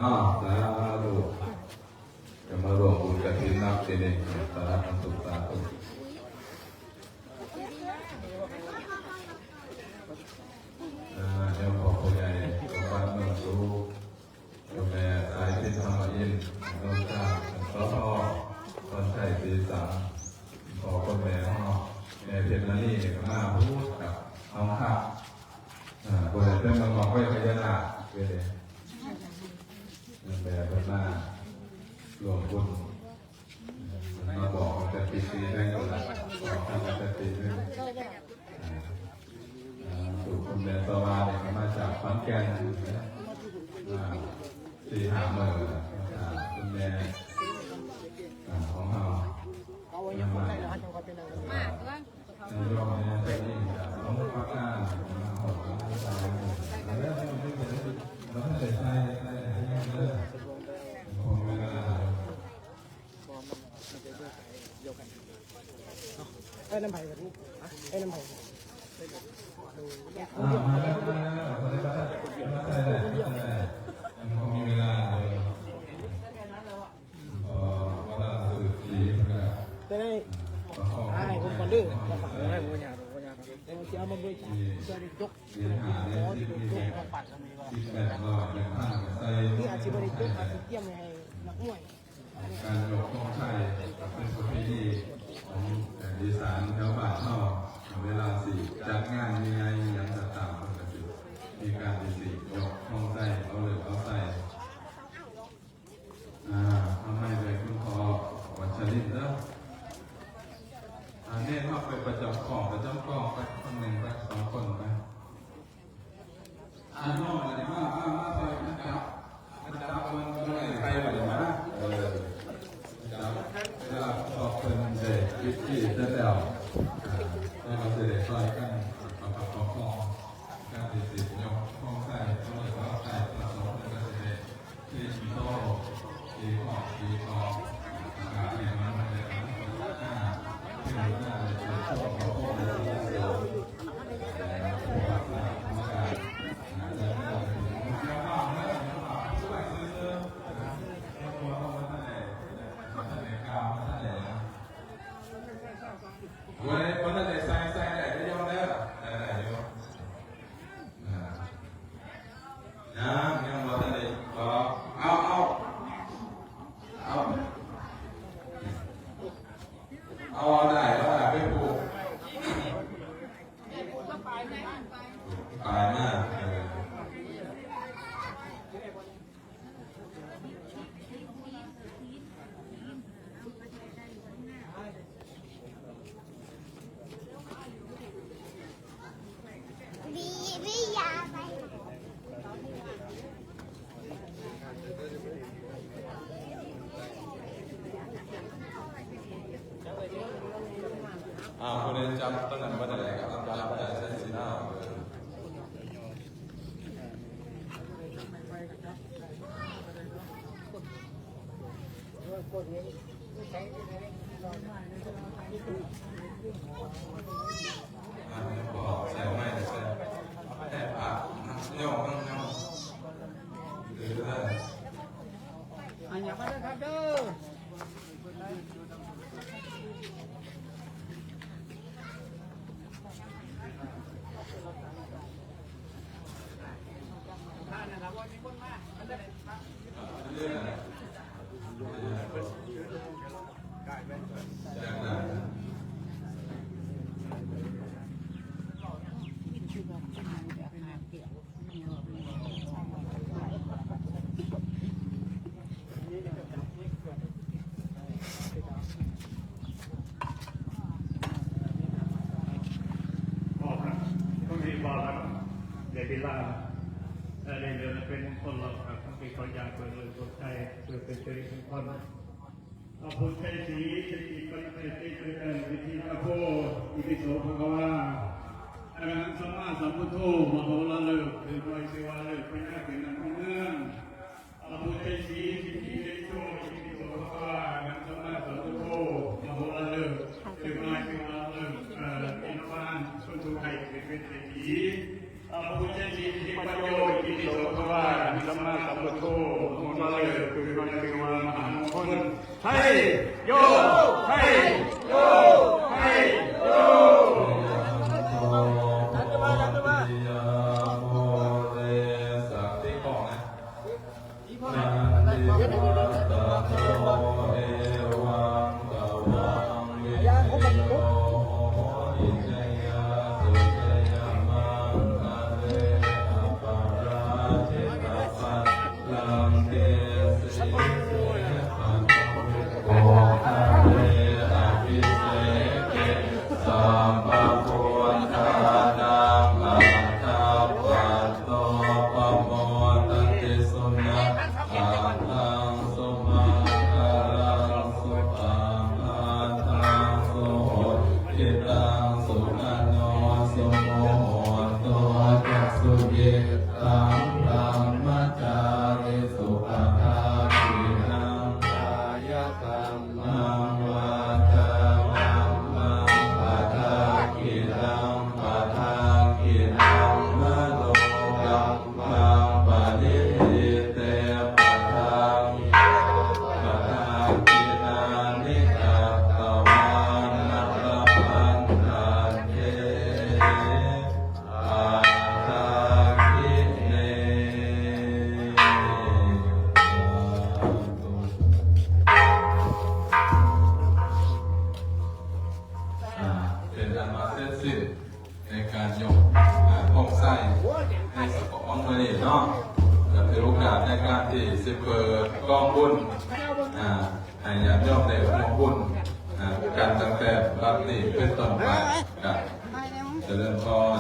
ອ້າວ ສາທຸ ຈະມາຮ່ວມບຸນກະຖິນນຳ ທີນີ້ ສາທຸ ສາທຸ ອ່າ ໂຍມພໍ່ຜູ້ໃຫຍ່ ສົມບັດ ເມືອງສຸກ ເຈົ້າແມ່ສາຍພິນ ທຳມະອິນ ໂນນຈານ ສທ ພອນໄຊ ສີສັງ ພໍ່ຄຸນແມ່ເຮົາ ແມ່ເພັດມະນີ ນີ້ກໍມາພຸ້ນກັບເຮົາຄັກ ອ່າ ບໍ່ໄດ້ເປັນມາມອບໄວ້ພະຍານາກເດ້ ແມ່ເພິ່ນມາຮ່ວມບຸນ ເພິ່ນມາບອກຕັ້ງແຕ່ປີສີ່ໜຶ່ງພຸ້ນລະ ບອກຕັ້ງແຕ່ປີໜຶ່ງ ອ່າ ອ່າ ລູກຄຸນແມ່ສະຫວ່າງນີ້ກໍມາຈາກຂອນແກ່ນ ອ່າ ສີ່ຫ້າມື້ລະ ອ່າ ຄຸນແມ່ ອ່າ ຂອງເຮົາ ມາ ເອີ້ນນຳໃຜບັດນີ້? ເອີ້ນນຳໃຜ? ອ່າ ມາແລ້ວ ມາແລ້ວ ບໍ່ໄດ້ມາ ມາໃສ່ແລ້ວ ບໍ່ມີເວລາເລີຍ ເອີ ບໍ່ໄດ້ຊື້ສີເພິ່ນນະ ໄດ້ ອ່າ ອ້າຍ ຜົມກ່ອນເດີ ບໍ່ຍາກ ບໍ່ຍາກ ເດີ ຊິເອົາມາເບິ່ງ ຊິໄດ້ຈົກ ຄືອາດຊິບໍ່ໄດ້ຈົກ ອາດຊິຕຽມໄວ້ໃຫ້ນັກມວຍ ການຍົກຄອງໄຊກໍເປັນປະເພນີຂອງ ເອີ ອີສານແຖວບ້ານເຮົາ ເວລາຊິຈັດງານໃຫຍ່ໆ ຫຍັງກໍຕາມ ເພິ່ນກໍຊິມີການທີ່ຊິຍົກຄອງໄຊ ເອົາເລີກເອົາໄຊ ອ່າ ທຳໄມໄດ້ຄຸນພໍ່ວັດຊະລິນເດີ ອ່າ ເນນເຮົາໄປປະຈຳກອງ ປະຈຳກອງໄປຄົນໜຶ່ງໄປ ສອງຄົນໄປ ອ່າ ນ້ອງອັນນີ້ມາ ມາ ມາຊ່ອຍກັນຈັບ ຈັບມັນ ມັນໄດ້ໄປບັດນີ້ມາ ເອີ ຈັບ ເວລາພວກເພິ່ນໄດ້ພິທີເສັດແລ້ວ ເອີ ເຮົາກໍຊິໄດ້ຊ່ອຍກັນປະຄັບປະຄອງ ການທີ່ຊິຍົກຄອງໄຊ ເອົາເລີກເອົາໄຊ ພະສົງເພິ່ນກໍຊິໄດ້ ບໍ່ໄດ້ ບໍ່ໄດ້ໃສ່ ໃສ່ໄດ້ເດີໂຍມເດີ ໃສ່ໄດ້ຢູ່ ອ່າ ຍັງ ຍັງບໍ່ທັນໄດ້ບອກ ເອົາ ເອົາ ເອົາ ເອົາ ເອົາໄດ້ ເອົາໄດ້ ໄປປູກ ປາຍມາ ເອີ. ອ່າ ຜູ້ໃດຈຳຕົວນັ້ນບໍ່ໄດ້ກໍຈຳໄດ້ໃສ່ສີໜ້າ. ອ່າ ໃສ່ໄມ້ໃສ່ ແຕ່ປາກ ຍອກ ຍອກ ເອີ ອັນຫຍັງມາເດີຄັບເດີ. ອອກນະ ຕ້ອງເຮັດບໍ່ລະ ຢ່າເວລາ ອັນນີ້ເປັນຄົນລາວ ຕ້ອງເປັນຄົນຢ່າງ ເພື່ອເລີຍຄົນໄທ ເພື່ອເປັນສິລິມຸງຄົນ. ອະພູຊາຍສີ ສະກິດປະຕິເວດ ຕິເຕ ເອີ ວິທິຕາໂພ ອິຕິໂສ ພະຄະວາ ອະລະຫັງ ສຳມາສຳພຸດໂທ ມະໂຫລາເລີກ ເປັນໄວເສວາເລີກ ພະຍາເປັນນາງຂອງເມືອງ ອະພູຊາຍສີ ສິດທິເດໂຊ ອິຕິໂສ ພະຄະວາ ອະລະຫັງ ສຳມາສຳພຸດໂທ ມະໂຫລາເລີກ ເປັນໄວເສວາເລີກ ເອີ ເປັນວານ ຊົນທຸກໄທ ເປັນເສດຖີ ອະພູຊາຍສີ ສິດທິປັນໂຍ ອິຕິໂສ ພະຄະວາ ອະລະຫັງ ສຳມາສຳພຸດໂທ ໂມ ຄືນ້ອຍຊື່ວ່າມະຫາມົງຄົນ ໄທໂຍ ໄທໂຍ ໄທໂຍ. ເປັນອັນວ່າເສັດສິ້ນໃນການຍົກ ອາ ຂອງໃຊ້ໃນສະເພາະວັນມື້ນີ້ເນາະ ກໍຖືໂອກາດໃນການທີ່ຊິເປີດກອງບຸນ ອາ ໃຫ້ຍາດໂຍມໄດ້ຮ່ວມບຸນ ອາ ກັນຕັ້ງແຕ່ບັດນີ້ເປັນຕົ້ນໄປ ກໍຈະເລີນພອນ.